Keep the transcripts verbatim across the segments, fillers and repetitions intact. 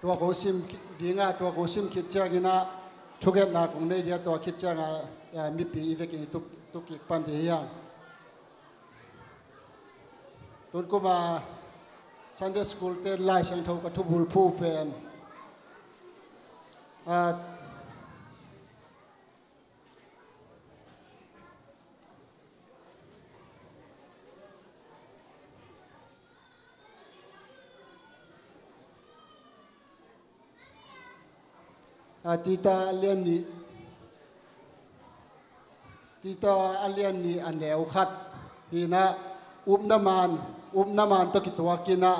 Tua kong sim ding a, tua kong sim khit ciangin ah thungetna kong nei ding a, tua khit ciangin ah, eh, mipi i vekin i tuk, tuk kik pan ding hi hang. Tun kum a Sunday School te Lai Siangtho ka thubulphuh pen, ah, a, Tita a lian nih, Tita a lian nih a neu khat, hi in ah, upna man, upna man tawh kituak in ah,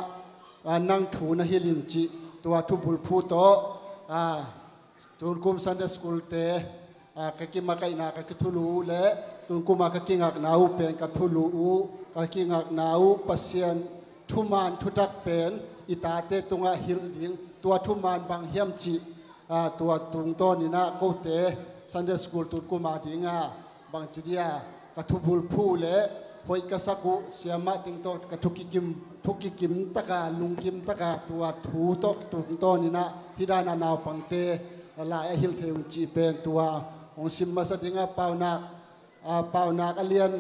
a, nang thu na hilh in cih tua thubulphuh tawh, a, tun kum Sunday School te, a, ka kimakaihna ka kithulu uh le tun kum a ka kingakna uh pen ka thulu uh, ka kingakna uh Pasian thuman thutak pen i tate tungah hilh ding, tua thuman bang hiam cih, a, tua tungtawn in ah kote Sunday School tun kum a ding a bangci dia ka thubulphuh le hoih ka sak uh siamah teng tawh ka thukikim, thukikim taka, lungkim taka tua thu tawh tungtawn in ah hih dan a naupangte lai a hilh thei un cih pen tua hong sim masa ding a, Paunak, a, Paunak a lian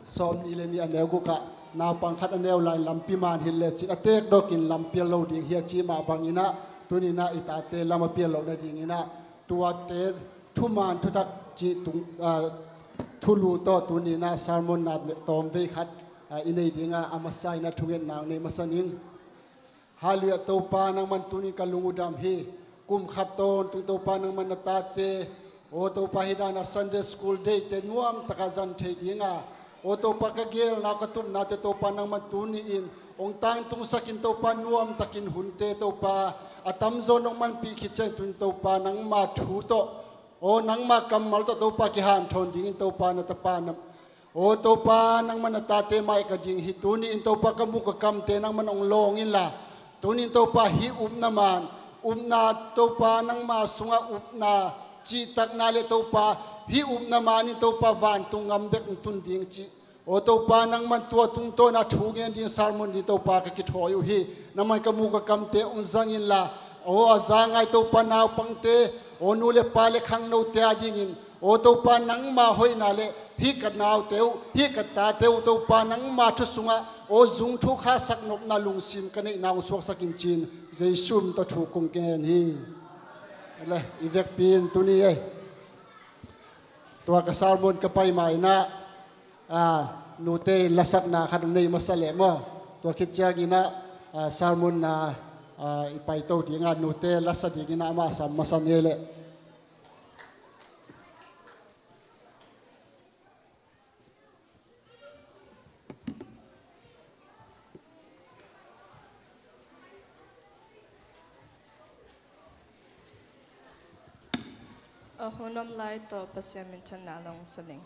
sawmnih le nih a neu guk ah naupang khat a neu lai lampi man hilh lecin a teekdawkin lampi a lo ding hi a cih mah bangin ah tuni in ah i tate lam a pial loh nadingin ah tuate thuman thutak cih tung, a, thulu tawh tuni in ah sermon na tawmvei khat, a, i nei ding a, a masa in ah thungetna nei masa ning. Halleluiah, Topa nangman tuni in ka lung uh dam hi. Kum khat tawntung Topa nangman na tate, aw Topa hih dan a Sunday School day te nuam taka zan thei ding a, aw Topa ka geelna ka tupnate Topa nangman tuni in hong tangtungsak in Topa nuam takin hunte Topa a tamzaw nong manpih khit ciang tuni in Topa nangma thu tawh, aw nangma kammal tawh Topa kihanthawn dingin Topa na tapa na, aw Topa nangman na tate mah ka ding hi. Tuni in Topa ka muk ka kamte nangman hong lawng inla, tuni in Topa hih upna man, upna Topa nangma sungah upna cihtakna le Topa hih upna man in Topa vantung ngam bek hong tun ding cih, aw Topa nangman tua tungtawn a thu ngen ding sermon ding Topa ka kithawi uh hi. Nangman ka muk ka kamte hong zang inla, aw a za ngai Topa naupangte, aw nu le pa le khangnote a dingin, aw Topa nangma hoihna le hih ka naute uh, hih ka tate uh Topa nangma thu sungah aw zung thu khasak nopna lungsim ka neihna hong suaksak in ci-in Jesu min tawh thu kong ngen hi. Le i vekpi in tuni ei tua ka sermon ka pai ma in ah, a, nute in lasakna khat hong nei masa leh maw, tua khit ciangin ah, a, sermon na, a, i paito ding a, nute lasa dingin ah amah sam masa ni leh. A hun om lai tawh Pasian minthanna long sa ning.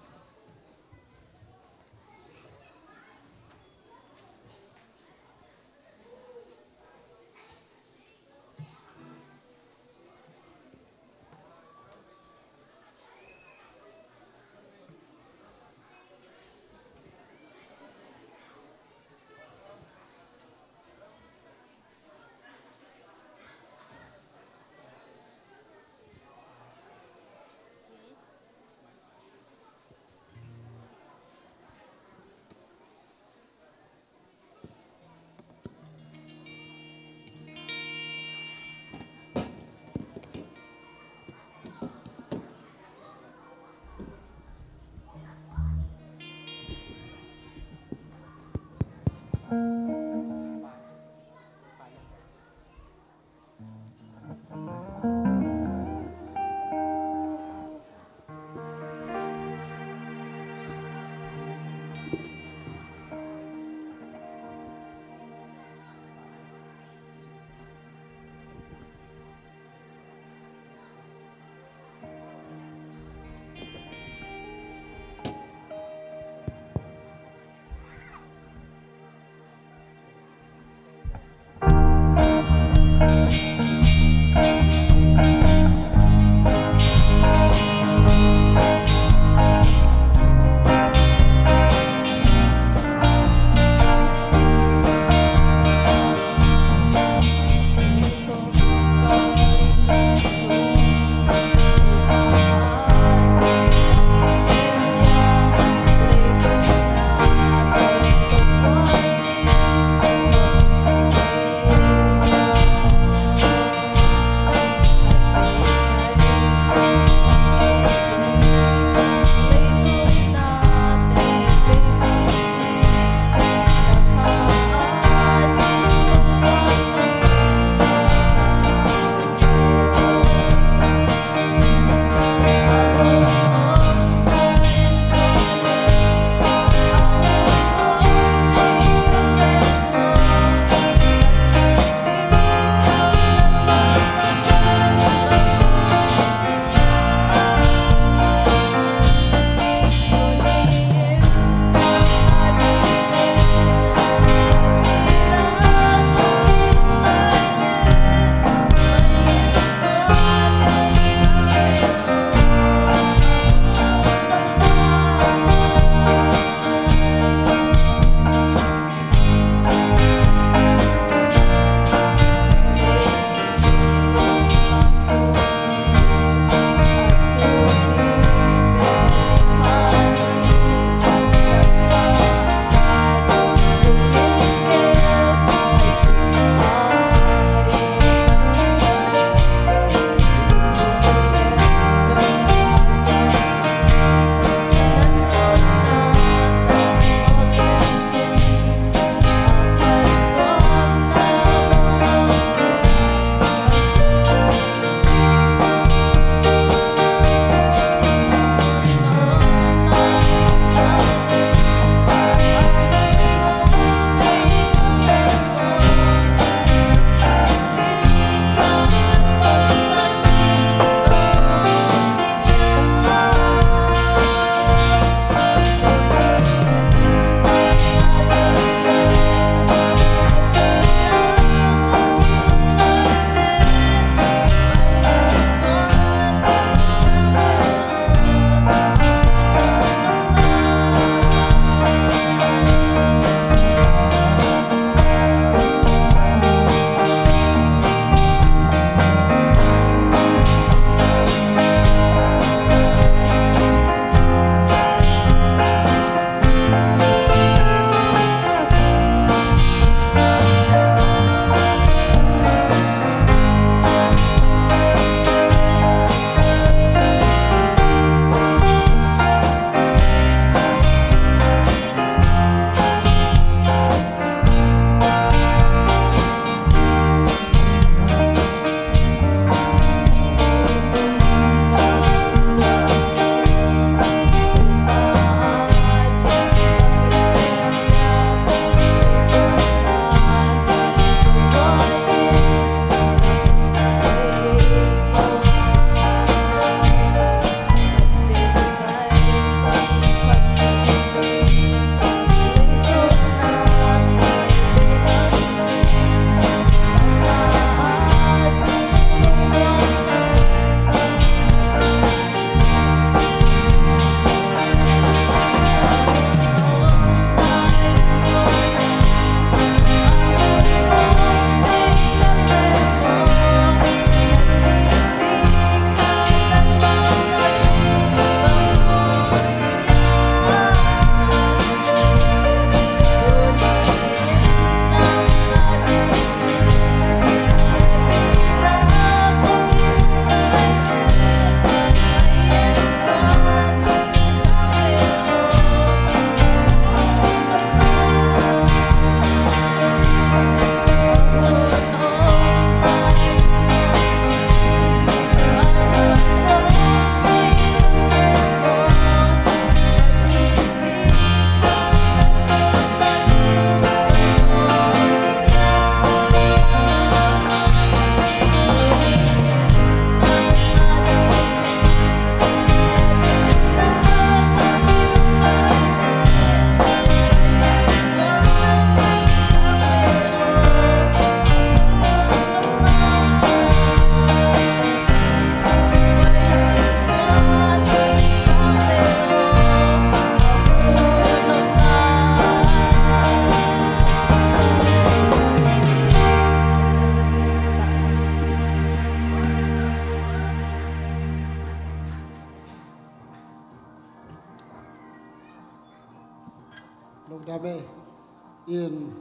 In,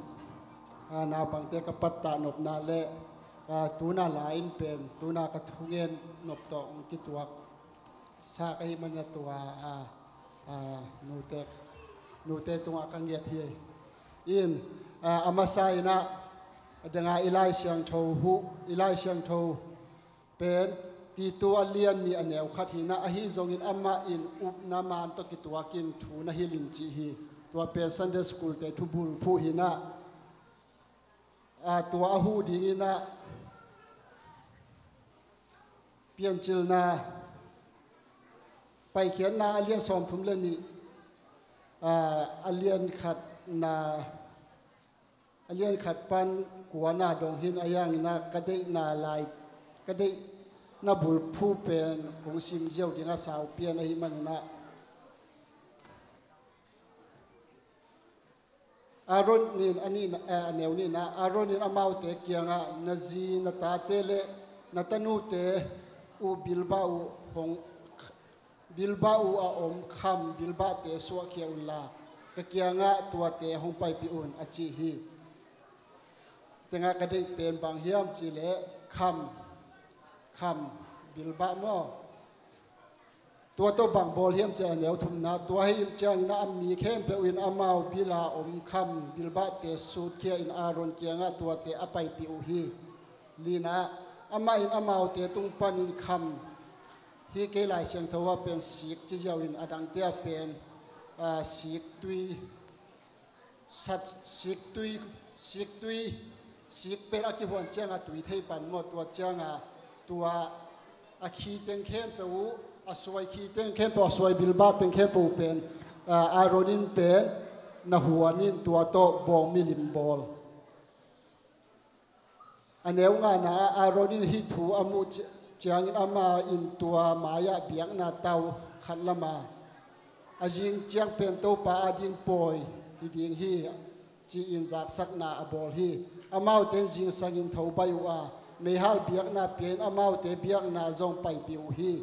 a, naupangte ka pattah nopna le, a, tuna lai-in pen, tuna ka thungen nop tawh hong kituak sa ka hih manin a tua, a, a, nute, nute tungah ka ngiat hi. In, a, a masa in ah, a dang a i Lai Siangtho huh, i Lai Siangtho pen Titu a lian nih a neu khat hi in ah, ahi zongin amah in upna man tawh kituakin thu na hilh in cih hi. Tua pen Sunday School te thubulphuh hi in ah, a, tua a huh ding in ah, Piancilna, Paikhiatna a lian sawmthum le nih, a, a lian khatna, a lian khat pan kuana dong hi in, a hi hangin ah ka deihna lai, ka deihna bulphuh pen kong sim ziau ding a, sau pian ahih manin ah, Aaron in a nihna, eh, a neu nihna, Aaron in amaute kiangah, na zi, na tate le na tanute uh bilbah uh hong, bilbah uh a om kham bilbahte suahkhia unla, ka kiangah tuate hong paipih un, a ci hi. Tengah ka deih pen bang hiam cih leh kham, kham bilbah maw? Tua tawh bang bawl hiam cih leh a neu thumna, tua hi in ciangin ah a mi khempeuh in amau bil a om kham bilbahte sutkhia in Aaron kiangah tuate a paipih uh hi. Lina, amah in amaute tung panin kham, hih kei Lai Siangtho ah pen sik ci ziau in, a dangte ah pen, a, siktui, sat, siktui, siktui, sik pen a kihuan ciangah tui thei pan maw, tua ciangah tua a khi teng khempeuh uh, a suai khi teng khempeuh, a suai bilbah teng khempeuh uh pen, a, Aaron in pen na huan in tua tawh bawng milim bawl. A neu ngana ah Aaron in hih thu a muh ci-, ciangin amah in tua mai-ah biakna tau khat lama, a zing ciang pen Topa ading pawi hi ding hi, ci-in zaksakna a bawl hi. Amaute in zingsangin tho baih uh a, meihal biakna pia in amaute biakna zong paipih uh hi.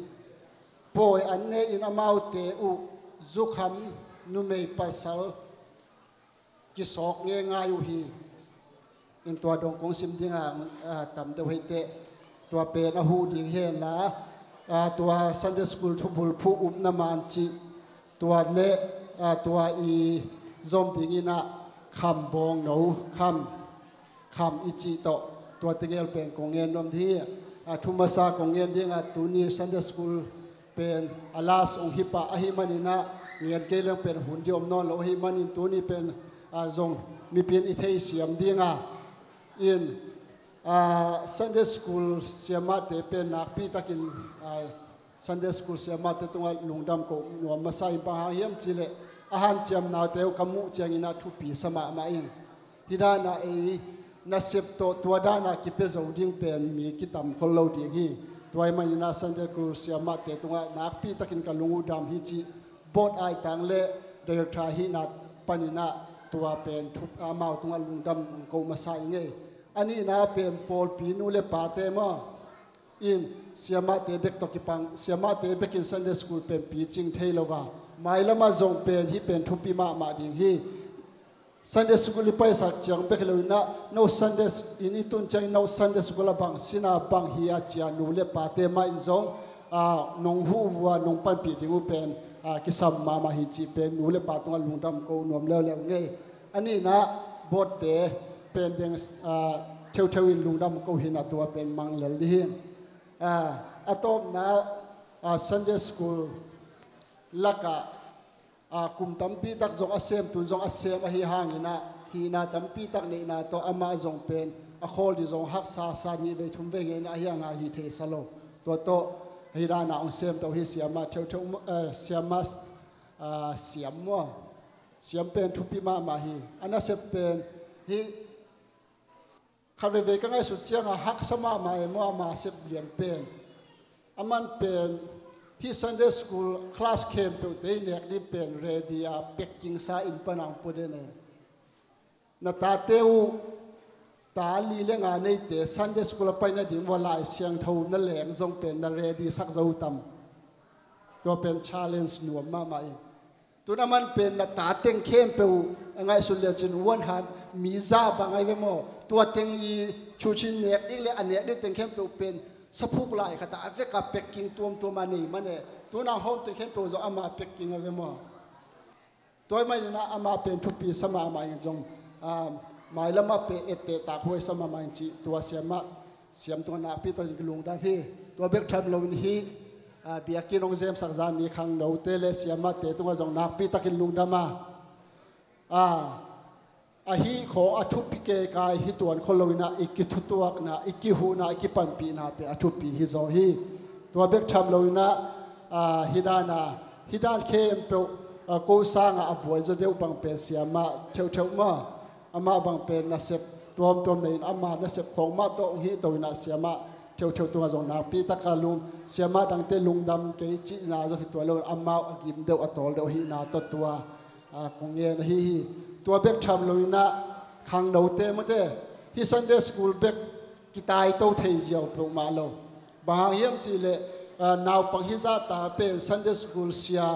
Pawi an ne in amaute uh zukham numei pasal kisawk ngeingai uh hi. In tua dong kong sim ding a, a, tam deuh hi teh. Tua pen a huh ding hi la, a, tua Sunday School thubulphuh upna man cih, tua le, a, tua i zom ding in ah kham bawng no, kham, kham i cih tawh, tua tengel pen kong ngen nuam ding hi. A, thu masa kong ngen ding a, tuni Sunday School pen a last ong hi pah ahih manin ah, ngen kei leng pen hun ding om nawn lo ahih manin tuni pen, a, zong mipi in i theisiam ding a, in, a, Sunday School siamahte pen nakpi takin, a, Sunday School siamahte tungah lungdam ko nuam masa in, bang hang hiam cih leh a hanciam naute uh ka muh ciangin ah thupi sa mahmah ing. Hih dan a ei nasep tawh tua dan a kipia zo ding pen mi kitam khol lo ding hi. Tua ahih manin ah Sunday School siamahte tungah nakpi takin ka lung uh dam hi cih, board aitang le director hihna panin ah tua pen thu, amau tungah lungdam ko masa ing ei. A nihna pen pawlpi nu le pate maw, in siamahte bek tawh kipang, siamahte bekin Sunday School pen picing thei lo a, mailam ah zong pen hih pen thupi mahmah ding hi. Sunday School i paisak ciang bek hi lo in ah, no Sunday, inn i tun ciangin no Sunday School a bang sin a bang hi a, ci a nu le pate mah in zong, a, nong huh uh a, nong panpih ding uh pen, a, kisam mahmah hi cih pen nu le pa tungah lungdam ko nuam leuleu ing ei. A nihna, boardte pen deng, a, theutheu in lungdam ko hi in ah, tua pen mang lel ding hi. A, a tawpna, a, Sunday School lakah, a, kum tampi tak zong a sem, tun zong a sem ahih hangin ah, hihna tampi tak neihna tawh amah zong pen a khawl ding zong haksa sa, nih vei thum vei ngeina ahih hang a hi thei sa lo. Tua tawh hih dan a hong sem to hi. Siamah theutheu, eh, siamah, a, siam maw, siam pen thupi mahmah hi. A nasep pen hih khat veivei ka ngaihsut ciangin haksa mahmah e maw, ama sep lian pen. Aman pen hih Sunday School class khempeuhte i nek ding pen ready a packing sa in pan hong put in e. Na tate uh, ta li le nga neite Sunday School a pai nading uh a Lai Siangtho na leng zong pen na ready sak zo uh tam? Tua pen challenge nuam mahmah in. Tun aman pen na ta teng khempeuh a ngaihsun le cin one hundred mi za bang ai ve maw? Tua teng i chuchin nek ding le a nek ding teng khempeuh pen saphuk lai khat a vek a packing tuamtuam a nei mane. Tun a home teng khempeuh zong ama packing ai ve maw? Tua ahih manin ah ama pen thupi sa mahmah in zong, ah, mailam ah pen etteh takhuai sa mahmah in cih tua siamah siam tungah nakpi takin kilungdam hi. Tua bek tham loin hih, ah, biakinn hong zemsak zan ni khangnote le siamahte tungah zong nakpi takin lungdam a, ah, ahi khawng a thupi keikai hi tuan khol loin ah i kithutuakna, i kihuhna, i kipanpihna pen a thupi hi zaw hi. Tua bek tham loin ah, ah, hih dan a, hih dan khempeuh, ah, ko sangah a buai zaw deuh bang pen siamah theuhtheuh maw? Amah bang pen nasep tuamtuam nei in ama nasep khawng mah tawh hong hih to in ah siamah theuhtheuh tungah zong nakpi taka lung, siamah dangte lungdam kei cihna zong hi tuan loin amau a gim deuh a tawl deuh hihna tawh tua, ah, kong ngen ahi hi. Tua bek tham loin ah khangnote mate, hih Sunday school bek kitaito thei ziau peuhmah lo. Bang hang hiam cihleh, ah, naupang hizahta pen Sunday school sia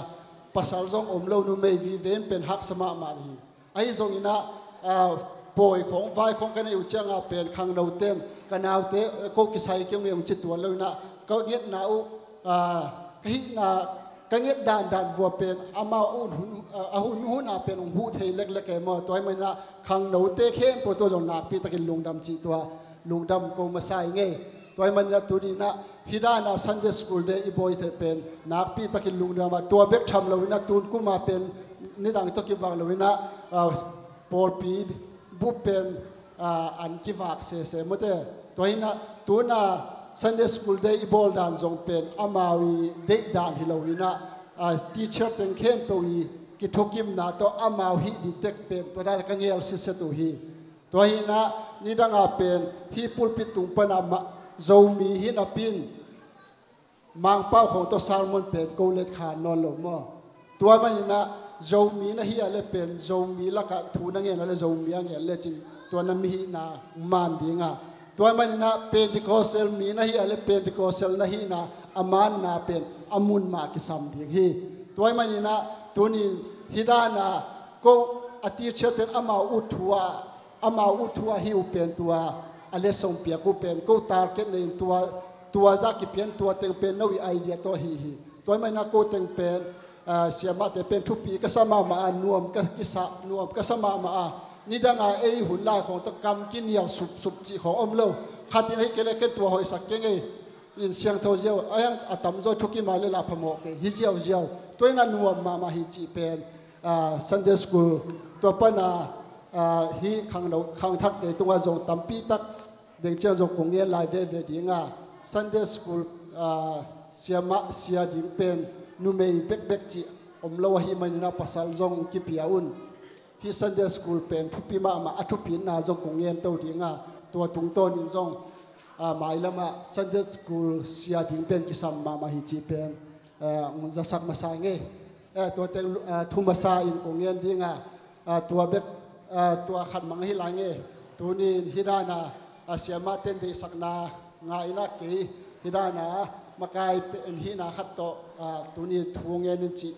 pasal zong om lo, numei vive in pen haksa mahmah hi. Ahi zongin ah, ah, pawi khawng vai khawng ka neih uh ciangah pen khangnote in ka naute, eh, ko kisai kei ung ei hong ci tuan loin ah ka ngetna uh, ah, ka hihna ka nget dandan vua pen amau a hun, a hun hun a pen hong huh thei leklek e maw? Tua ahih manin ah khangnote khempeuh tawh zong nakpi takin lungdam cih tua lungdam ko masa ing ei. Tua ahih manin ah tuni in ah hih dan a Sunday school day i bawl thei pen nakpi takin lungdam a, tua bek tham loin ah tun kum a pen nidang tawh kibang loin ah, ah, pawlpi bup pen, ah, an kivak sese mate. Tua hi in ah tun a Sunday school day i bawl dan zong pen amau i deih dan hi loin ah, ah, teacher teng khempeuh i kithukimna tawh amau hih ding tek pen tua dan a ka ngel sitset uh hi. Tua hi in ah nidang a pen hih pulpit tung pan a mah Zomi hi napi in Mangpau khawng tawh sermon pen ko let kha nawn lo maw? Tua manin ah Zomi na hi a le pen Zomi lakah thu na ngen a le Zomi a ngen le cin tua na mihihna man ding a. Tua manin ah Pentecostal mi na hi a le Pentecostal na hihna a manna pen a mun mah kisam ding hi. Tua manin ah tuni hih dan a ko a teacher ten amau ut thu a amau ut thu a hih uh pen tua a letsong piak uh pen ko target nei in tua, tua zah kipian tua teng pen no i idea tawh hi hi. Tua ahih manin ah ko teng pen, ah, siamahte pen thupi ka sa mahmah a, nuam ka kisa, nuam ka sa mahmah a, nidang a ei hun lai khawng tawh kam kinial supsup cih khawng om lo. Khat in ahi kei le ken tua hoihsak keng ei, in siangtho ziau a, a tamzaw thukim a le lah phamawh kei hi ziauziau. Tua in ah nuam mahmah hi cih pen, ah, Sunday school tua pan a, ah, hih khangno, khangthakte tungah zong tampi tak deng ciang zong kong ngen lai veve ding a, Sunday school, ah, siamah sia ding pen numei bekbek cih om lo ahih manin ah pasal zong kipia un. Hih Sunday school pen thupi mahmah a, thupina zong kong ngen to ding a, tua tungtawnin zong, ah, mailam ah Sunday school sia ding pen kisam mahmah hi cih pen, ah, hong zasak masa ing ei. Eh, tua teng, ah, thu masa in kong ngen ding a, ah, tua bek, ah, tua khat mang ahi lai ing ei. Tuni in hih dan a, ah, siamah ten deihsakna ngai in ah kei hih dan a makai pen hihna khat tawh, ah, tuni thu ngen in cih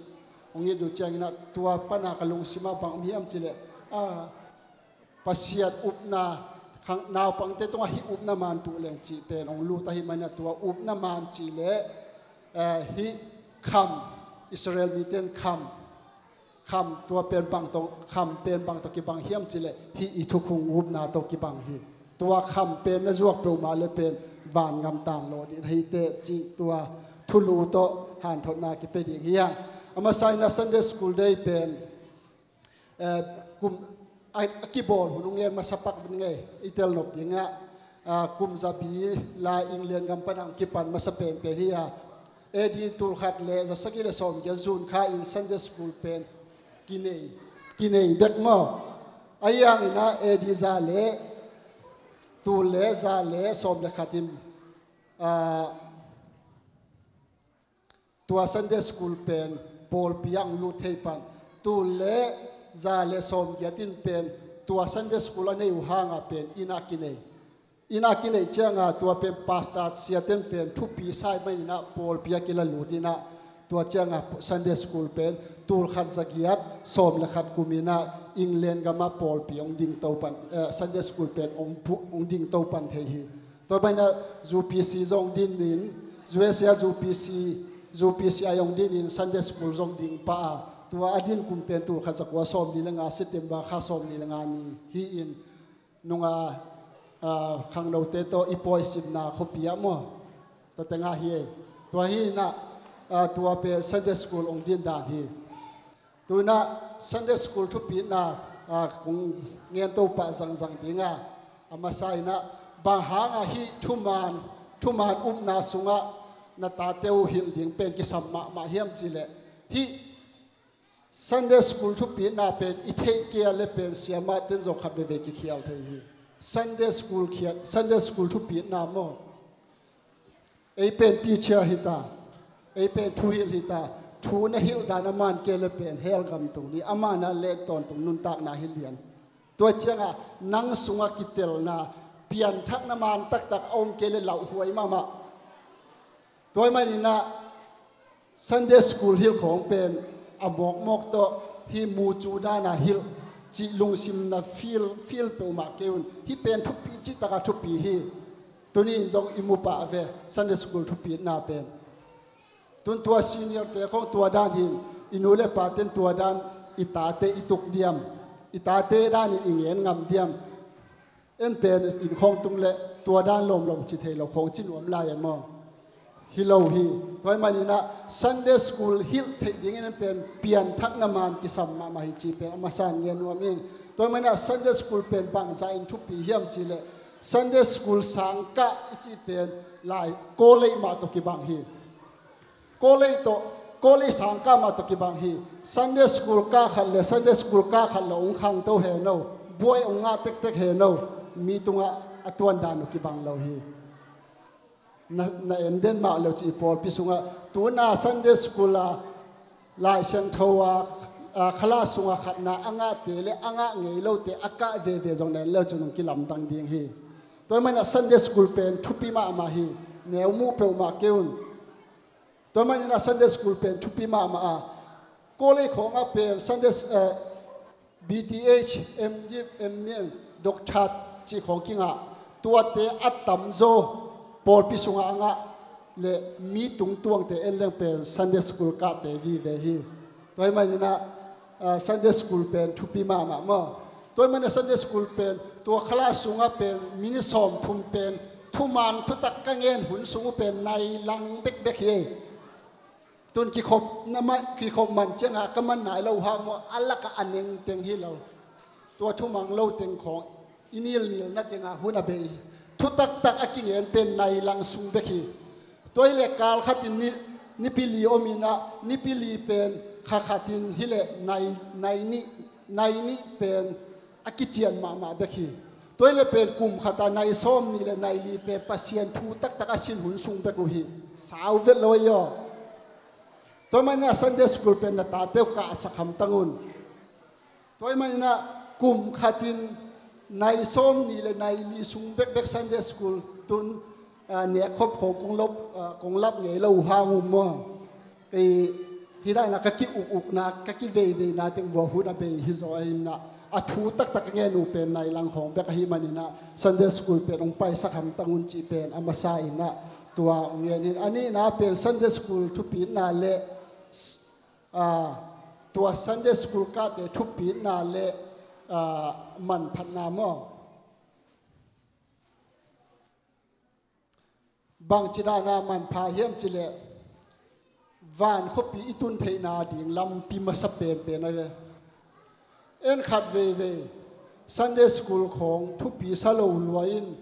hong it uh ciangin ah tua pan a ka lungsim ah bang om hiam cih leh, ah, Pasian upna, khang, naupangte tungah hih upna man tuh leng cih pen hong lut ahih manin ah tua upna man cih leh, eh, hih kham, Israel mite in kham, kham tua pen bang tawh, kham pen bang tawh kibang hiam cih leh hih i thukhun upna tawh kibang hi. Tua kham pen na zuak peuhmah le pen vangam tang lawh ding na hi teh cih tua thulu tawh hanthotna kipia ding hi hang. A masa in ah Sunday school day pen, eh, kum, a, a kibawl hun hong ngen masa pak ning ei, i tel nop ding ah, ah, kum zabi lai England gam pan a hong kipan masa penpen hi a, A D tul khat le za sagih le sawmgiat June kha in Sunday school pen kinei, kinei bek maw? Ahi hangin ah A D za le tul le za le sawm le khat in, ah, tua Sunday school pen pawlpi ah hong lut thei pan, tul le za le sawmgiat in pen tua Sunday school a nei uh hang a pen inn ah kinei. Inn ah kinei ciang a tua pen pastor siate in pen thupi sa ahih manin ah pawlpi ah kila lut in ah tua ciang a Sunday school pen tulkhat zagiat sawm le khat kum in ah England gamah pawlpi hong dingto pan, eh, Sunday school pen hong pu-, hong dingto pan thei hi. Tua banah U P C zong dinin, U S A U P C, U P C a zong dinin Sunday school zong ding pah a, tua a din kum pen tulkhat zakua sawmli le nga, September kha sawmli le nga ni hi-in, nunga, ah, khangnote tawh i pawisimna khuapi ah maw, tua teng ah hi ei. Tua hi-in ah, ah, tua pen Sunday school hong din dan hi. Tu-in ah Sunday school thupitna, ah, kong ngen to pah zangzang ding a, a masa in ah bang hang a hih thuman, thuman upna sungah na tate uh hilh ding pen kisam mahmah hiam cih leh, hih Sunday school thupitna pen i theih kei a leh pen siamah ten zong khat veivei kikhial thei hi. Sunday school khiat, Sunday school thupitna maw, ei pen teacher hi ta, ei pen thuhilh hi ta, thu na hilh dan a man kei leh pen hell gam tung ni, a man a leh tawntung nuntakna hi lian. Tua ciangah nang sungah kitelna, pianthakna man taktak a om kei leh lauhuai mahmah. Tua ahih manin ah Sunday school hilh khawng pen a mawkmawk tawh hih mu cu dan a hilh cih lungsim na feel, feel peuhmah kei un. Hih pen thupi, cih takah thupi hi. Tuni in zong i mu pah ve, Sunday school thupitna pen. Tun tua senior te khawng tua dan hi in, i nu le pa ten tua dan i tate i tuk diam, i tate dan in i ngen ngam diam? En pen inn khawng tung leh tua dan lawmlawm ci thei lo khawng ci nuam lai en maw? Hi lo hi. Tua ahih manin ah Sunday school hilh theih dingin en pen pianthakna man kisam mahmah hi cih pen a masa in ngen nuam ing. Tua ahih manin ah Sunday school pen bangzah in thupi hiam cih leh, Sunday school sangkah i cih pen lai, college mah tawh kibang hi. College tawh, college sangkah mah tawh kibang hi. Sunday school kah khat le Sunday school kah khat lo hong khangto hen aw, buai hong ngah tektek hen aw, mi tungah a tuandan uh kibang lo hi. Na, na en den mah lo cih i pawlpi sungah, tu-in ah Sunday school a, Lai Siangtho a, a, khala sungah khatna a ngahte le a ngah ngei lote a kah veve zong na en le cun hong kilamdang ding hi. Tua ahih manin ah Sunday school pen thupi mahmah hi. Neu muh peuhmah kei un. Tua ahih manin ah Sunday school pen thupi mahmah a, college khawngah pen Sunday, eh, B Th, M.Div, M.Min, Doctor cih khawng kingah, tuate a tamzaw pawlpi sungah a ngah le mi tungtuangte en leng pen Sunday school kahte vive hi. Tua ahih manin ah, ah, Sunday school pen thupi mahmah maw? Tua ahih manin ah Sunday school pen tua khala sungah pen minute sawmthum pen thuman thutak ka ngen hun sung uh pen nai lang bekbek hi. Tun kikhop na mah, kikhop man ciangah ka man nai lo hang maw, a lakah a nengteng hi lo. Tua thumang lo teng khawng i nilnilna tengah hun a bei hi. Thutaktak a kingen pen nai lang sung bek hi. Tua hileh kal khatin ni, nipi li om in ah, nipi li pen kha khatin hileh nai, nai nih, nai nih pen a kician mahmah bek hi. Tua hileh pen kum khat a nai sawm nih le nai li pen Pasian thu taktak a sin hun sung bek uh hi. Sau vet lo ahi aw. Tua ahih manin ah Sunday school pen na tate uh kahsak hamtang un. Tua ahih manin ah kum khatin nai sawm nih le nai li sung bekbek Sunday school tun, ah, nekkhop khawng kong lop, ah, kong lap ngei lo uh hang uh maw? Ei, hih dan a ka ki-ukukna, ka kiveiveina teng vua hun a bei hi zaw ahi in ah, a thu taktak ngen uh pen nai lang khawng bek ahih manin ah Sunday school pen hong paisak hamtang un cih pen a masa in ah tua ngen in, a nihna pen Sunday school thupitna le, ah, tua Sunday school kahte thupitna le, ah, manphatna maw? Bangci dan a manpha hiam cih leh, van khuapi i tun theihna ding lampi masa penpen a ve. En khat veivei Sunday school khawng thupi sa lo lua in,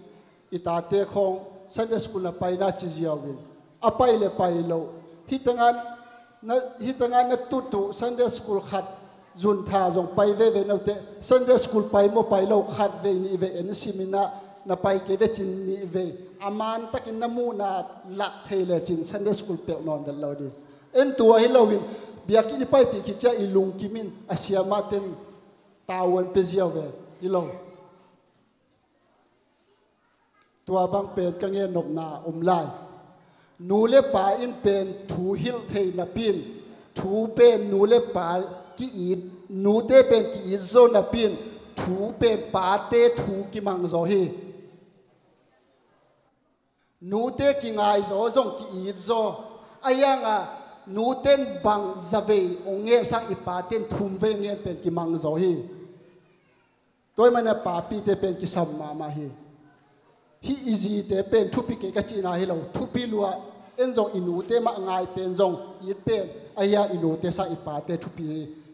i tate khawng Sunday school na paina ci ziau in, a pai le pai lo. Hih tengah na, hih tengah na tutu Sunday school khat zuntha zong pai veve note, Sunday school pai maw pai lo, khat vei nih vei en sim in ah, na pai kei ve cin nih vei a mantakin na muhna lak thei le cin Sunday school pelh nawn vet lo ding. En tua hi loin biakinn i paipih khit ciang i lungkim in a siamah ten tau an pia ziau ve hi lo. Tua bang pen ka ngen nopna om lai. Nu le pa in pen thu hilh thei napi in, thu pen nu le pa ki-it, nute pen ki-it zaw napi-in thu pen pate thu kimang zaw hi. Nute kingai zaw zong ki-it zaw. Ahi hangah nuten bang zavei hong ngen sang i paten thumvei ngen pen kimang zaw hi. Tua ahih manin a papite pen kisam mahmah hi. Hih i zite pen thupi kei ka cihna hi lo, thupi lua. En zong i nute mah ngai pen zong it pen, ahi hang i nute sang i pate thupi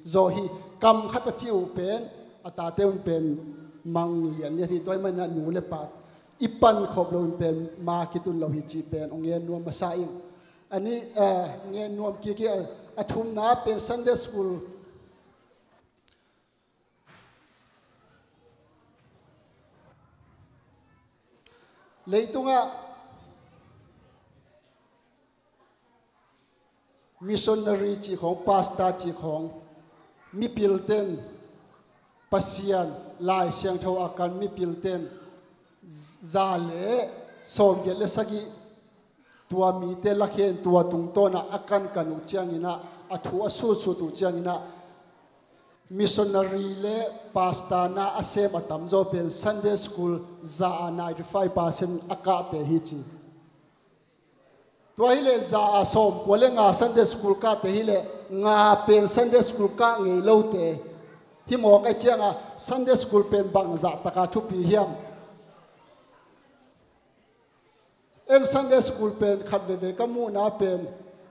zaw hi. Kam khat a cih uh pen a tate un pen mang lianlian hi. Tua ahih manin a nu le pa i pankhop loin pen ma kitun lo hi cih pen hong gen nuam masa ing. A nih, eh, gen nuam kik hi. A, a thumna pen Sunday school. Leitungah missionary cih khawng, pastor cih khawng, mipilten, Pasian Lai Siangtho a kan mipilten za le sawmgiat le sagih tua mite lakhen tua tungtawnah a kankan uh cianginah, a thu a sutsut uh cianginah, missionary le pastor na a sem a tamzaw pen Sunday school za a ninety five percent a kahte hi ci. Tua hileh za a sawmkua le nga Sunday school kahte hileh nga pen Sunday school kah ngei lote hi mawk a cianga Sunday school pen bangzah taka thupi hiam? En Sunday school pen khat veivei ka muhna pen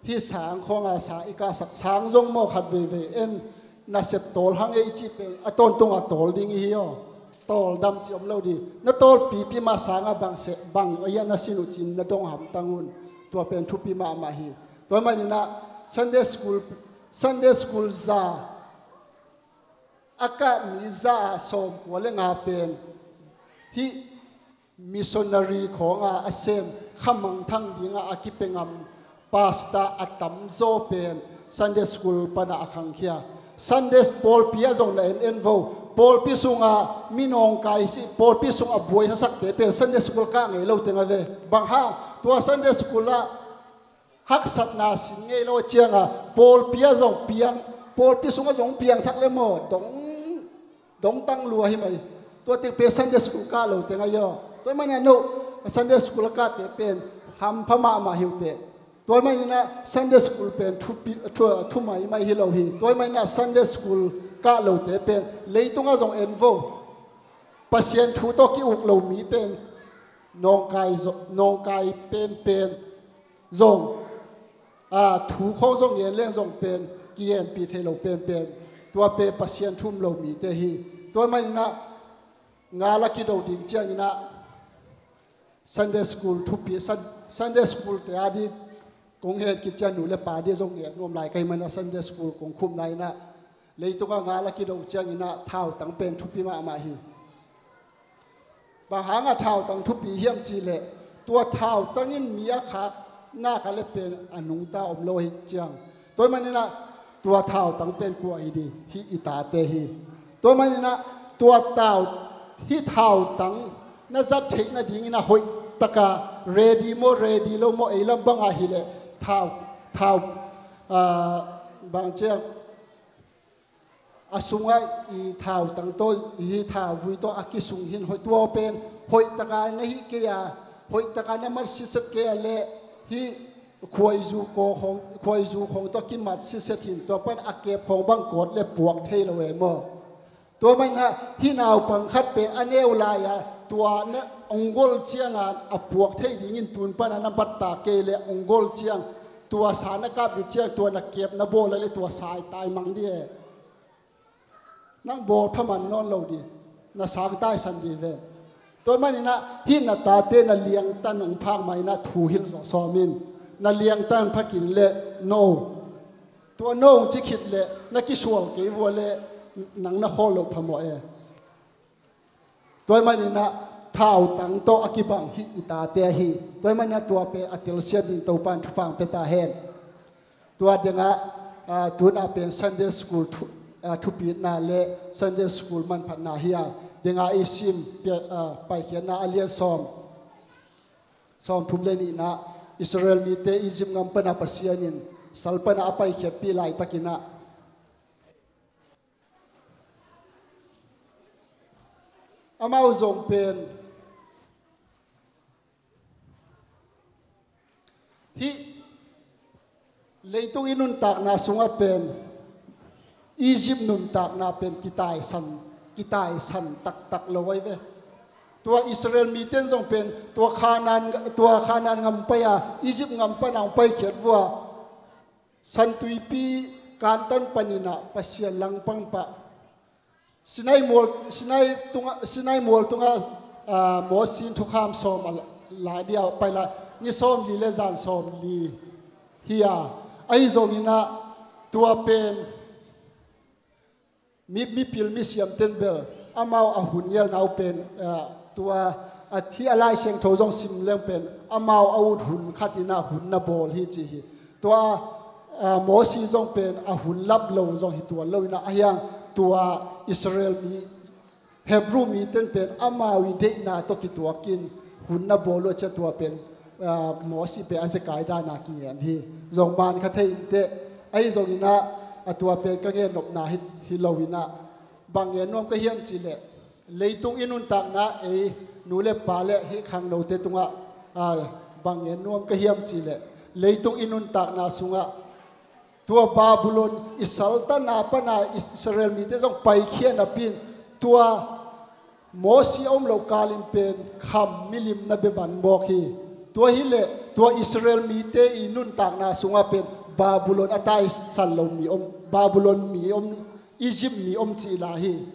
hih sang khawnga sang i kahsak sang zong maw khat veivei en nasep tawl hang e i cih pen a tawntunga tawl ding i hi aw. Tawldam cih om lo dih. Na tawlpipi mah sangah bang seh, bang ahi a na sin uh cin na dong hamtang un. Tua pen thupi mahmah hi. Tua maninah Sunday school, Sunday school za a kah mi za a sawmkua le nga pen hih missionary khawnga a sem khamangthang dinga a kipengam pastor a tamzaw pen Sunday school pana a khangkhia. Sunday pawlpi ah zong na en en vo. Pawlpi sunga minawngkai si pawlpi sunga buai sasakte pen Sunday school kah ngei lo teng a ve. Bang hang tua Sunday school ah haksatna sin ngei lo a cianga pawlpi ah zong piang, pawlpi sungah zong piang thak le maw dong dongtang lua hi mai. Tua tek pen Sunday school kah lo teng ahi aw. Tua hi manin a no Sunday school a kahte pen hampha mahmah hi uh teh. Tua hi maninah Sunday school pen thupi, thu, thu maimai hi lo hi. Tua hi maninah Sunday school kah lote pen leitungah zong en vo. Pasian thu tawh ki-uk lo mi pen nawngkai zo-, nawngkai penpen zong, a, thu khawng zong ngen leng zong pen kigenpih thei lo penpen. Tua pen Pasian thu um lo mite hi. Tua maninah nga la kido ding cianginah Sunday school thupi, Sun-, Sunday school te a di kong het kician nu le pa di zong nget nuam lai ka hi maninah Sunday school kong khupna inah leitungah nga la kido cianginah thautang pen thupi mahmah hi. Bang hangah thautang thupi hiam cihleh tua thautang in mi a khak nak a le pen a nungta om lo hi ciang. Tua hi maninah tua thautang pen kua hi di, hih i tate hi. Tua hi maninah tua tau, hih thautang na zat theih nadingin a hoih taka ready maw, ready lo maw, ei lam bangah hileh thau, thau, ah, bang ciang a sungah i thautang tawh, i thauvui tawh a kisung hin hoih tua pen hoih taka na hih kei a, hoih taka na mat siset kei a leh hih khuaizu kaw khawng, khuaizu khawng tawh kimat siset hin tua pan a kep khawng bang kawt le puak thei lo e maw? Tua maninah hih naupang khat pen a neu lai-a tua na ong gol cianga a puak thei dingin tun pana na batta kei le ong gol ciang tua sa na kap dih ciang tua na kep na bawl a le tua sa i tai mang dih e. Nang bawl pha man nawn lo dih, na sang taisan dih ven. Tua maninah hih na tate na liangtan ong phak mah inah thu hilh zawh sawm in. Na liangtan phakin le no. Tua no ong ci khit le na kisual kei vua le nang na khawl loh phamawh e. Tua hi maninah thautang tawh a kibang hih i tate ahi. Tua hi maninah tua pen a telsiam ding Topan thupha ong pia ta hen. Tua dingah, ah, tunah pen Sunday school thu-, ah, thupitna le Sunday school manphatna hi a dingah i sim pia-, ah, Paikhiatna a lian sawm, sawmthum le nihna, Israel mite Egypt gam pana Pasian in sal pana a paikhiatpih laitakinah amau zong pen hih leitung i nuntakna sungah pen Egypt nuntakna pen kitaisan, kitaisan taktak lo ahi ve. Tua Israel mite in zong pen tua Khanaan, tua Khanaan ngam pai-a Egypt ngam pana hong paikhiat vua Santuipi kantan paninah Pasian langpang pah Sinai mual, Sinai tunga, Sinai mual tunga, ah, Mosi in thukham sawm a la dia pai la, ni sawm li le zan sawm li hi a, ahi zonginah tua pen mi, mipil misiam ten bel amau a hun ngelna uh pen, ah, tua a thi a Lai Siangtho zong sim leng pen amau a ut hun khatinah hun na bawl hi ci hi. Tua, ah, Mosi zong pen a hun lap lo zong hi tuan loinah ahiang tua Israel mi Hebrew mite in pen amau i deihna tawh kituakin hun na bawl uh a cia tua pen, ah, Mosi pen a zekai dana kingen hi. Zong man kha thei inteh ahi zonginah a tua pen ka ngen nopna hi, hi loinah bang ngen nuam ka hiam cihleh leitung i nuntakna ei nu le pa le hih khangnote tungah, ah, bang ngen nuam ka hiam cihleh leitung i nuntakna sungah tua Babylon i saltanna pana Israel mite zong paikhia napi in tua Mosi a om loh kalin pen kham milim na bia ban mawk hi. Tua hileh tua Israel mite i nuntakna sungah pen Babylon a taisan lo mi om, Babylon mi om, Egypt mi om cih la hi.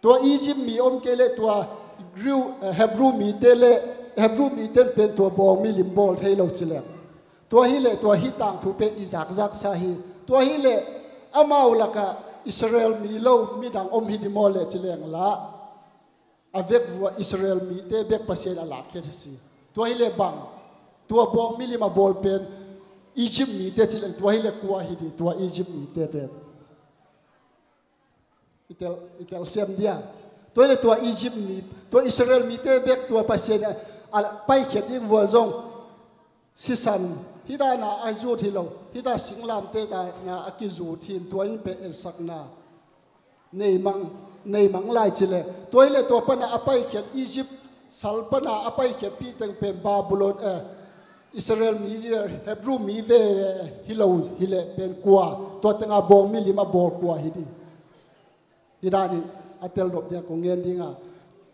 Tua Egypt mi om kei le tua Hebrew, eh, Hebrew mite le Hebrew mite in pen tua bawng milim bawl thei lo cileng. Tua hileh tua hih tangthu pen i zakzaksa hi. Tua hileh amau lakah Israel mi lo midang om hi di maw leh cileng la a vek vua Israel mite bek Pasian a lakkhiat hi si. Tua hileh bang tua bawng milim a bawl pen Egypt mite cileng tua hileh kua hi di tua Egypt mite pen. I tel, i telsiam dia. Tua hileh tua Egypt mi, tua Israel mite bek tua Pasian a, a paikhiat ding vua zong sisan hih dana a zut hi lo, hih da singlamteh dana a kizut hi in tua in pen ensakna nei mang, nei mang lai cileh. Tua hileh tua pana a paikhiat Egypt sal pana a paikhiatpih teng pen Babylon, eh, Israel mi ve, Hebrew mi ve hi lo hileh pen kua, tua tengah bawng milim a bawl kua hi di. Hih danin a tel nop dingah kong ngen dinga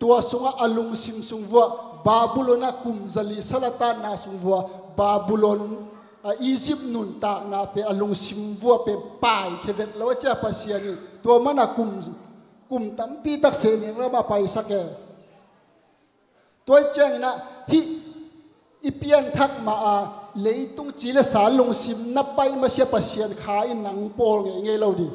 tua sungah a lungsim sung vua Babylon ah kum zali sal a tanna sung vua Babylon, a Egypt nuntakna pen a lungsim vua pen paikhia vet lo a cia Pasian in tua mana kum, kum tampi tak sehning lamah paisak e. Tua hi cianginah hih i pianthak mah a leitung ci le sa lungsim na pai masia Pasian kha in nang pawl ngeingei lo di.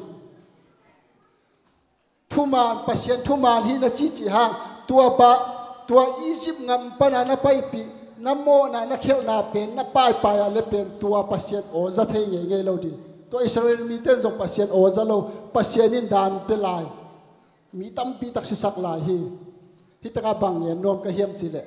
Thuman, Pasian thuman hi na cihcih hang tua bah, tua Egypt ngam pana na paipih na mawhna na khelhna pen na paipai a le pen tua Pasian aw za thei ngeingei lo di. Tua Israel mite in zong Pasian aw za lo, Pasian in dan pia lai. Mi tampi tak sisak lai hi. Hih takah bang ngen nuam ka hiam cihleh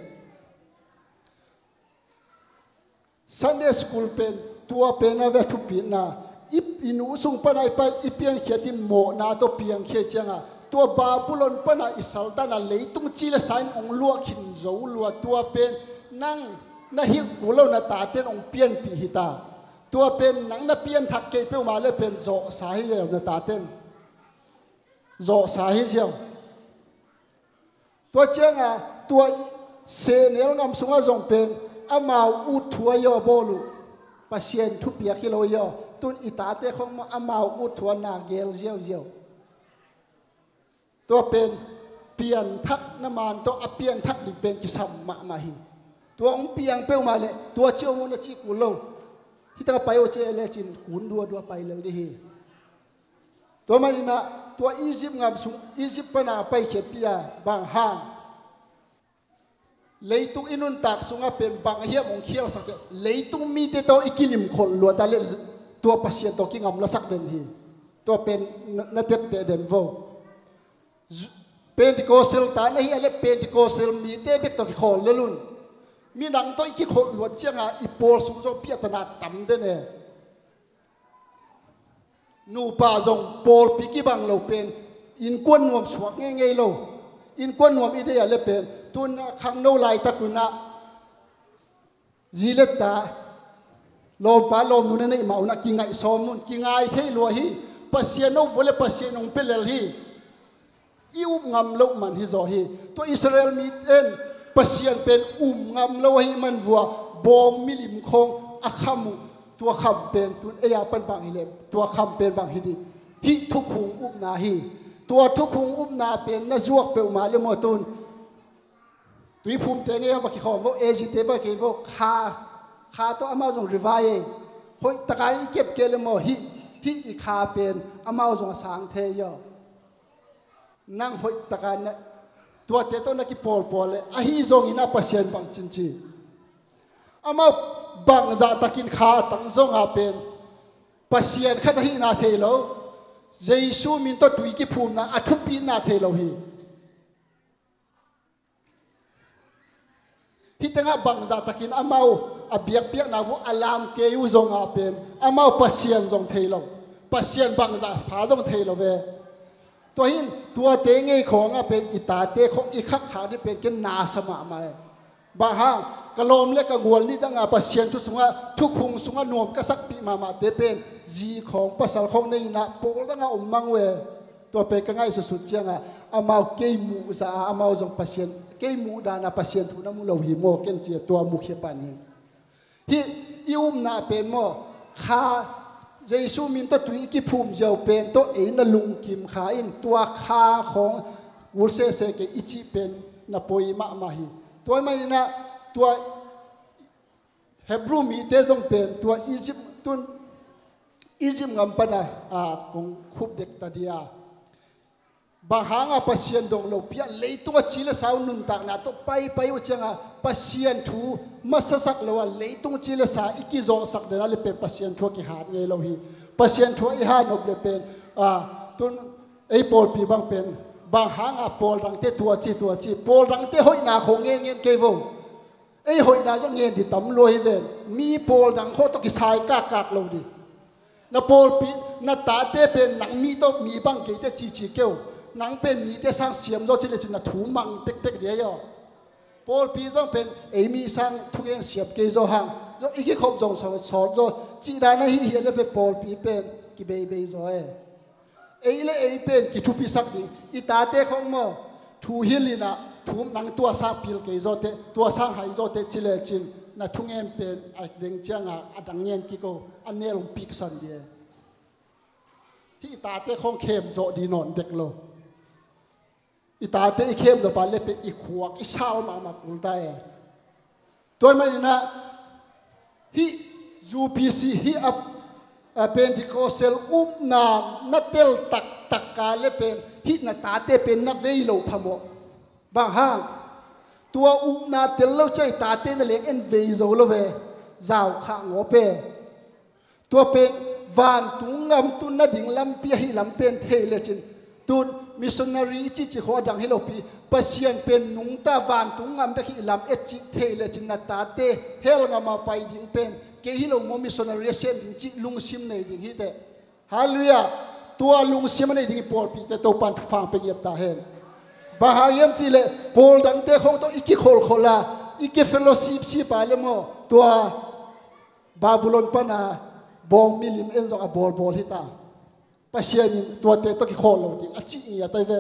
Sunday school pen tua pen a ve a thupitna i, i nu sung pana i pai i piankhiat in mawhna tawh piangkhia cianga tua Babylon pana i saltana leitung ci le sa in hong luah khin zo lua tua pen nang na hilh kul lo na taten hong pianpih hita. Tua pen nang na pianthak kei peuhmah le pen zawhsa hi ziau na taten. Zawhsa hi ziau. Tua cianga tua sehnel ngam sungah zong pen amau ut thu a yaw bawl uh. Pasian thupiak hi lo yaw. Tun i tate khong maw amau ut thu a na gel ziauziau. Tua pen pianthak na man tawh a pianthak ding pen kisam mahmah hi. Tua hong piang peuhmah le tua ciau maw na ci kul lo. Hih takah pai uh ci e lecin kun duadua pai lel dih hi. Tua maninah tua Egypt ngam sung Egypt pana paikhiatpih a bang hang leitung i nuntak sungah pen bang hiam hong khialsak ciah leitung mite tawh i kilimkholh luata le tua Pasian tawh kingamlasak den hi. Tua pen na, na tepteh den vo. Pentecostal ta na hi a le Pentecostal mite bek tawh kikhawl lelun midang tawh i kikholh luat cianga i pawl sung zong piahtana tam den e. Nupa zong pawlpi kibang lo pen, innkuan nuam suak ngeingei lo. Innkuan nuam i deih a le pen, tun khangno laitak un ah zi le ta, lawmpa lawmnu na neih mah un ah kingaih sawm un, kingai thei lua hi. Pasian no vua le Pasian hong pia lel hi. I up ngam loh man hi zaw hi. Tua Israel mite in Pasian pen um ngam lo ahih man vua, bawng milim khawng a kham uh. Tua kham pen tun ei a pan bang hi leh, tua kham pen bang hi dih? Hih thukhung upna hi. Tua thukhung upna pen na zuak peuhmah le maw tun? Tuiphumte ngei a va kikhawm vo, A G te va kei vo, kha, kha tawh amau zong rivai ei. Hoih taka i kep kei le maw, hih, hih i kha pen amau zong a sang thei aw. Nang hoih taka na, tuate tawh na kipawlpawl le, ahi zongin a Pasian bang cinci. Amau bangzah takin kha tang zonga pen Pasian khat ahihna thei lo. Jesu min tawh tui kiphumna a thupina thei lo hi. Hih tengah bangzah takin amau a biakpiakna vuah a lam kei uh zonga pen amau Pasian zong thei lo, Pasian bangzah pha zong thei lo ve. Tua hin tuate ngei khawngah pen i tate khawng i khakkhak dih pen ken nasa mahmah e. Bang hang, ka lawm le ka gual nih dangah Pasian thu sungah, thukhung sungah nuam ka sakpih mahmahte pen zi khawng pasal khawng nei inah pawl dangah om mang uh e. Tua pen ka ngaihsutsut ciangah amau kei muhzah a amau zong Pasian, kei muhdana Pasian thu na mu lo hi maw ken cia tua mukhia pan hi. Hih i upna pen maw, kha, Jesu min tawh tui i kiphum ziau pen tawh ei na lungkim kha in tua kha khawng kul sese kei i cih pen na poi mahmah hi. Tua i maninah tua Hebrew mite zong pen tua Egypt tun, Egypt ngam pana a kong khup dek ta dia. Bang hanga Pasian dong lopi ah leitung a ci le sa uh nuntakna tawh paipai uh cianga Pasian thu masasak lo a leitung ci le sa i kizawhsak dena le pen Pasian thu a kihat ngei lo hi. Pasian thu a i hat nop le pen, a, tun ei pawlpi bang pen bang hanga pawl dangte tua ci tua ci, pawl dangte hoihna khawng ngen ngen kei vo. Ei hoihna zong ngen di tam lua hi ven. Mi pawl dang khawng tawh kisai kakkak lo di. Na pawlpi, na tate pen nang mi tawh mi bang keite cici keu. Nang pen mite sang siam zaw ci le cin na thu mang tektek di ahi aw. Pawlpi zong pen ei mi sang thungen siam kei zaw hang zong i kikhop zong sawt zaw cih dan ahi hi a le pen pawlpi pen kibeibei zaw e. Ei le ei pen kithupisak ding i tate khawng maw, thu hilh inah thu nang tua sang pil kei zawte, tua sang hai zawte ci le cin na thungen pen a deng cianga a dang ngen kiko a nel hong piksan di e. Hih i tate khawng khem zawh di nawn dek lo. I tate i khem dawpa le pen i khuak i sau mahmah kul ta e. Tua i maninah hih U P C hih a, a Pentecostal upna na tel taktak ka le pen hih na tate pen na vei lo phamawh. Bang hang? Tua upna tel lo ciang i tate na leng en vei zo lo ve. Zau khah ngawp e. Tua pen vantung ngam tun na ding lampi ahi lam pen thei lecin, tun missionary i cici khaw a dang hi lopi, Pasian pen nungta vantung ngam bek hi lam et cih thei lecin na tate hell ngam a pai ding pen kei hi lo maw missionary a sem ding cih lungsim nei ding hi teh. Halleluiah. Tua lungsim a nei ding i pawlpite Topan thupha pia ngiat ta hen. Bang hang hiam cih leh pawl dangte khawng tawh i kikholkhol a, i kifellowship sip a le maw, tua Babylon pana bawng milim en zong a bawlbawl hi ta. Pasian in tuate tawh kikhawl lo ding a cih ngiat ahi ve.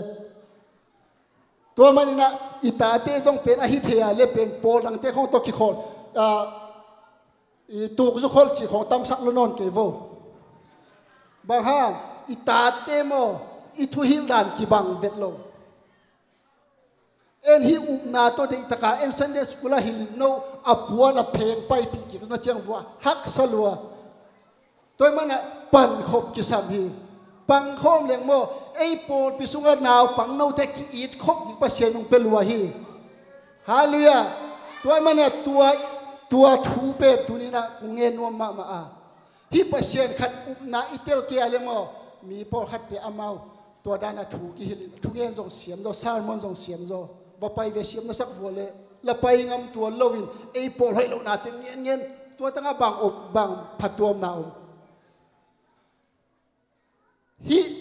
Tua maninah i tate zong pen ahi thei a le pen pawl dangte khawng tawh kikhawl, a, i tukzukholh cih khawng tamsak lo nawn kei vo. Bang hang? I tate maw, i thuhilh dan kibang vet lo. En hih upna tawh deihtaka en Sunday school ah hilh in no a puan a pheng paipih kik na ciang vua haksa lua. Tua i manah pankhop kisam hi. Pangkhawm leng maw, ei pawlpi sungah naupang note ki-it khop ding Pasian hong pia lua hi. Halleluiah. Tua i manah tua, tua thu pen tuninah kong ngen nuam mahmah a. Hih Pasian khat upna i tel kei a le maw, mi pawlkhatte amau tua dana thu kihilh in, thungen zong siam zaw, sermon zong siam zaw, va pai ve siam na sak vua le, la pai ngam tuan loin, ei pawl hoih lohnate ngen ngen, tua tangah bang op, bang phatuamna om.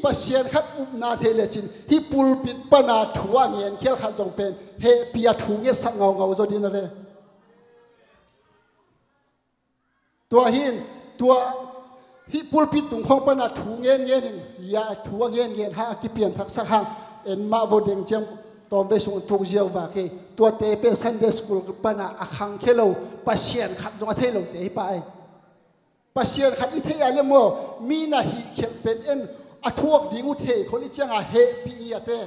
Pasian khat upna thei lecin hih pulpit pana thu a ngenkhial khat zong pen hehpih a thu ngetsak ngaungau zaw ding a ve. Tua hi in, tua hih pulpit tung khawng pana thu ngen ngen in, ya thu a ngen ngen hang a kipian thaksak hang, en mah vo deng ciang tawmvei sung tuk ziau vak hi. Tuate pen Sunday school pana a khangkhia lo, Pasian khat zong a thei lote hi pah ei. Pasian khat i theih a le maw, mi na hih khialh pen en a thuak ding uh thei khol i cianga hehpih ngiate.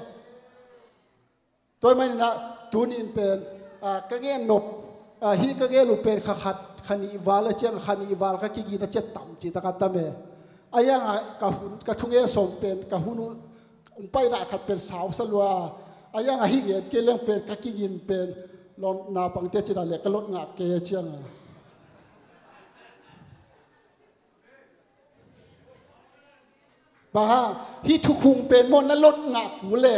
Tua hi maninah tuni in pen, ah, ka ngen nop, ah, hih ka ngen uh pen kha khat, kha nih val a ciang kha nih val ka kigin a ciat tam ci taka tam e. A yangah ka hun, ka thungen sawm pen ka hun uh hong paina khat pen sau sa lua. A yangah hih ngen kei leng pen ka kigin pen lawm naupangte cina le ka lot ngah kei a cianga. Bang hang, hih thukhung pen maw na lot ngah kul le.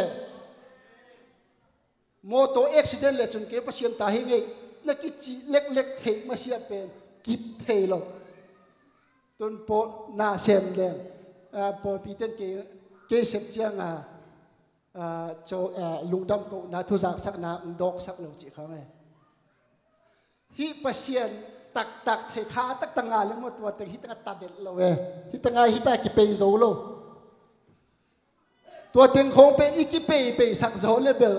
Mawtaw accident le cun kei Pasian ta hi ngei na kicih leklek theih masiah pen kip thei lo. Tun pawl na sem leng, ah, pawlpi ten kei, kei sep cianga, ah, co, ah, lungdam kohna thuzaksakna ung dawksak lo cih kha ngai. Hih Pasian taktak thei kha taktak nga le maw tua teng hih tengah ta belh lo e. Hih tengah hih ta kipei zo lo. Tua teng khawng pen i kipeipeisak zaw le bel,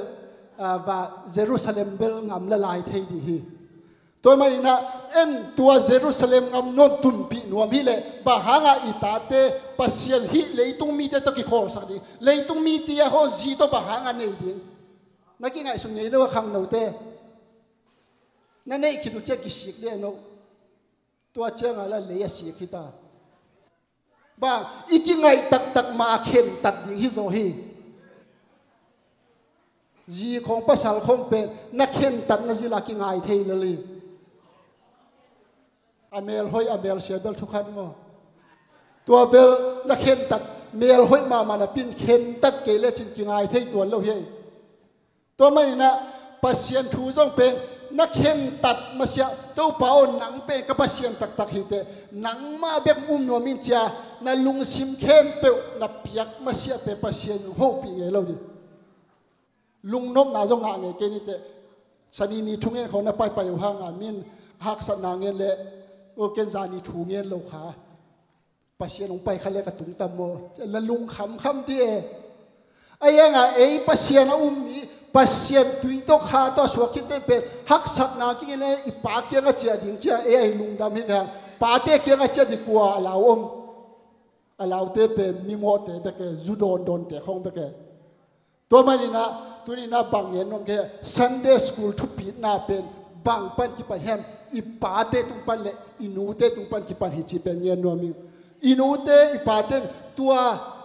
ah, va Jerusalem bel ngam la lai thei dih hi. Tua maninah en tua Jerusalem ngam nuam tunpih nuam hi leh bang hangah i tate Pasian hih leitung mite tawh kikhawlsak ding, leitung mite a hawn zi tawh bang hangah nei ding. Na kingaihsun ngei lo a khangnote. Na neih khit uh ciah kisik lian uh. Tua ciangah la lei a sik hi ta. Bang, i kingaih taktak ma a khentat ding hi zaw hi. Zi khawng pasal khawng pen na khentat na zila kingai thei lel hi. A mel hoih a mel sia bel thukhat maw? Tua bel na khentat mel hoih mahmah na pin khentat kei lecin kingai thei tuan lo hi. Tua maninah Pasian thu zong pen na khentat masiah Topa aw nang pen ka Pasian taktak hi teh nangmah bek um nuam in cia na lungsim khempeuh na piak masiah pen Pasian hopih ngei lo ding. Lungnopna zong ngah ngei kei ni teh. Sani ni thungen khawng na paipai uh hanga min haksatna ngen le uh ken zani thu ngen lo kha. Pasian hong pai kha le ka tungtam maw? La lungkhamkham dih e. A yangah ei Pasian a um mi Pasian tui tawh kha tawh a suak khin ten pen haksatna kingin e i pa kiangah ciah ding ciah ei a hi lungdam hi veng. Pate kiangah ciah ding kua a lau om. A laute pen mimawhte bek e, zu dawndawnte khawng bek e. Tua maninah tuninah bang ngen nuam kei Sunday school thupitna pen bang pan kipan hiam? I pate tung pan le i nute tung pan kipan hi ci pen ngen nuam hi. I nute i pate tua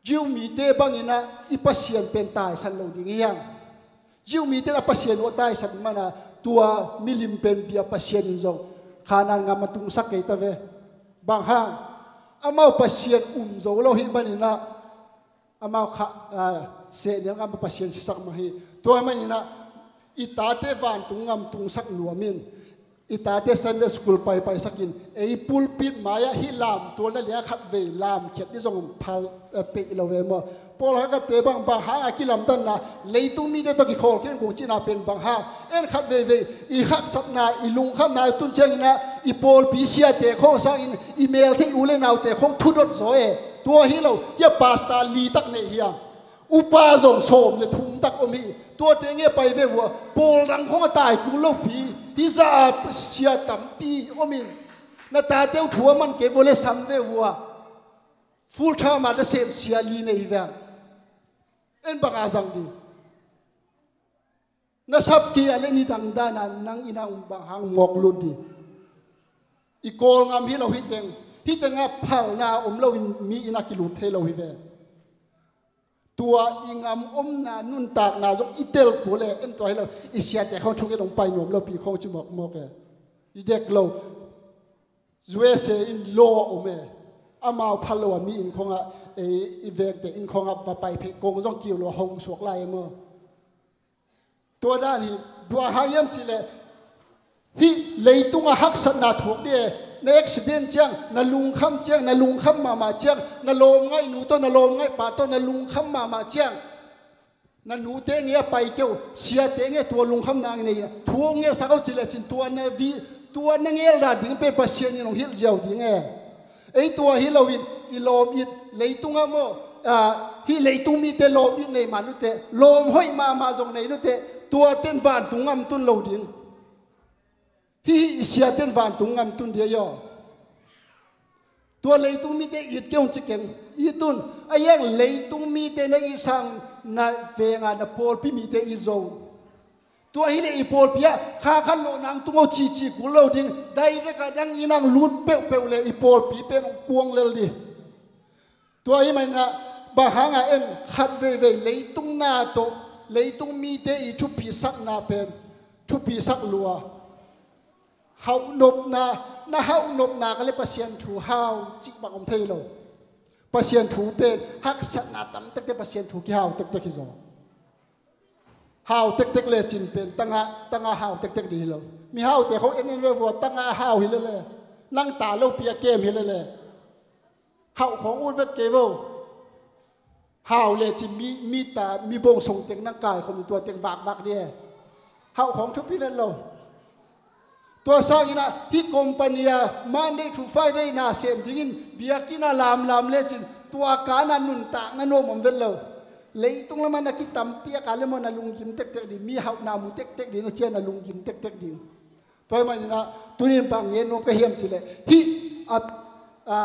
Jew mite banginah i Pasian pen taisan lo ding hi hang. Jew mite a Pasian uh a taisan mana tua milim pen bia Pasian in zong Khanaan ngam a tungsak kei ta ve. Bang hang? Amau Pasian um zo lo hi maninah amau kha, ah, sehnial ngam a Pasian sisak mah hi. Tua maninah i tate vantung ngam tungsak nuam in i tate Sunday school paipaisak in ei pulpit mai-ah hih lamtualna liang khat vei lamkhiat ni zong phal, eh, peih lo ve maw? Paul hakate bang bang hang a kilamdanna leitung mite tawh kikhawl khin kung cina pen bang hang? En khat veivei i haksatna i lungkhamna tun cianginah i pawlpi siate khawng sangin i meltheih u le naute khawng thudot zaw e. Tua hi lo hia pasta li tak nei hiam? Upa zong sawm le thum tak om hi. Tuate nge pai ve vua, pawl dang khong a tai kul lopi hi za sia tampi om in. Na tate uh thu a man kei vua le sam ve vua. Full time a da sem sia li nei veng. En bang a zang di. Na sap kei a le ni dang dana nang ina um bang hang mawk lut di. I kawl ngam hi lo hi teng. Hi teng a phalna om lo in mi ina kilut thei lo hi ve. Tua i ngam omna nuntakna zong i tel kul e, en tua hi lo, i siate khong thunget hong pai nuam lopi khong ci mawkmawk e. I dek lo. U S A in law a om e. Amau phal lo a mi inn khongah, e, i vekte inn khongah va pai phei kong zong kiu lo hong suak lai e maw? Tua dan hi, bua hang hiam cih leh hih leitungah haksatna thuak dih e. Na accident ciang, na lungkham ciang, na lungkham mahmah ciang, na lawmngaih nu tawh, na lawmngaih pa tawh, na lungkham mahmah ciang, na nute ngei a pai kei uh, siate ngei tua lungkhamna nei, thu hong ngelsak uh cih lecin tua na vi, tua na ngel dan ding pen Pasian in hong hilh ziau ding e. Ei tua hi loin i lawm it, leitungah maw, ah, hih leitung mite lawm it nei man uh teh, lawm hoih mahmah zong nei uh teh, tua ten vantung ngam tun lo ding. Hih i siaten vantung ngam tun dia aw. Tua leitung mite it kei ung ci keng. It un. A iang leitung mite na it sang na venga na pawlpi mite it zo. Tua hileh i pawlpi ah kha khat lawh nang tung aw cici kul lo ding. Dai vek a dang in ang lut peuhpeuh le i pawlpi pen hong kuang lel dih. Tua ahih manin ah bang hangah en khat veivei leitung na tawh leitung mite i thupisakna pen thupisak lua. Hauhnopna, na hauhnopna ka le Pasian thu hau cih bang om thei lo. Pasian thu pen haksatna tam tektek Pasian thu kihau tektek hi zaw. Hau tektek le cin pen tanga, tanga hau tektek ding hi lo. Mi haute khong en en ve vua tanga hau hi lele. Nang ta lopi a kem hi lele. Hauh khong ut vet kei vo. Hau le cin mi, mi ta, mi bong song teng nang kai khom tua teng vakvak ding e. Hauh khong thupi vet lo. Tua sangin ah hih company a Monday to Friday na sem dingin biakinn a lamlam lecin tua kana nuntakna nuam om vet lo. Leitung lamah na kitampi a ka le maw na lunggim tektek ding, mi hauhna mu tektek ding, na cian na lunggim tektek ding. Tua ahih manin ah tunin bang ngen nuam ka hiam cih leh hih a, a,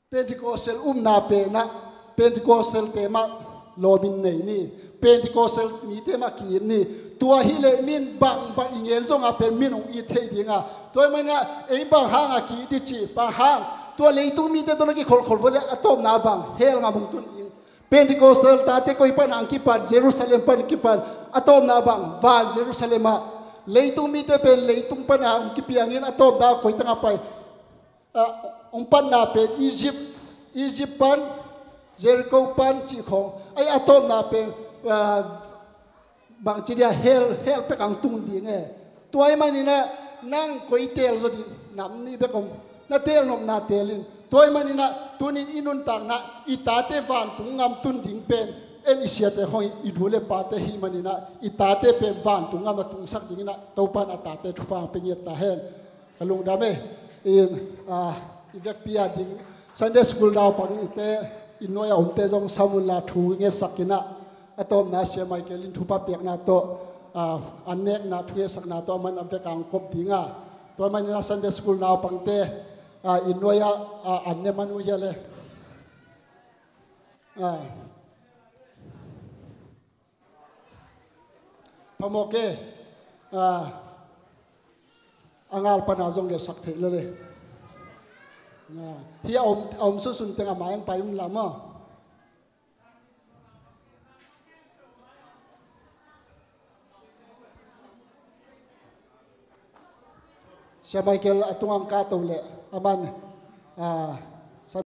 Pentecostal upna pen ah Pentecostal te mah lawmin nei ni. Pentecostal mite mah ki-it ni. Tua hileh min bangbang i ngen zongah pen min hong it thei dinga. Tua ahih manin ah ei bang hangah ki-it i cih bang hang. Tua leitung mite tawh na kikholkhol vua le a tawpna bang hell ngam hong tun ding. Pentecostal tate koi pan hong kipan, Jerusalem pan hong kipan, a tawpna bang van Jerusalem ah. Leitung mite pen leitung pan hong kipiangin a tawpna koi tangah pai. Ah, hong panna pen Egypt, Egypt pan, Jericho pan cih khong. Ai a tawpna pen, ah, bangci dia hell, hell pek ang tung ding e. Tua ahih manin ah nang koi teel zaw ding, nam nih bek om. Na teel nopna teel in. Tua ahih manin ah tunin i nuntakna, i tate vantung ngam tun ding pen en i siate khong i du le pate hi manin ah i tate pen vantung ngam a tungsak dingin ah Topan a tate thupha hong pia ngiat ta hen. Ka lungdam e. In, ah, i vekpi a ding Sunday school naupangte, i nuai a omte zong sam unla thu ngetsak in ah, a tawpna Sia Michael in thupha piakna tawh, ah, an nekna thu ngetsakna tawh aman a vek ang kop ding a. Tua manin ah Sunday school naupangte, ah, i nuai a, ah, an ne man uh hia le. Ah. Phamawh ke, ah, a ngal pana zong gelsak theih lele. Ah, hi a om, a om sunsun teng a mai ang pai un la maw. Sia Michael a tungah ka to leh aman, ah,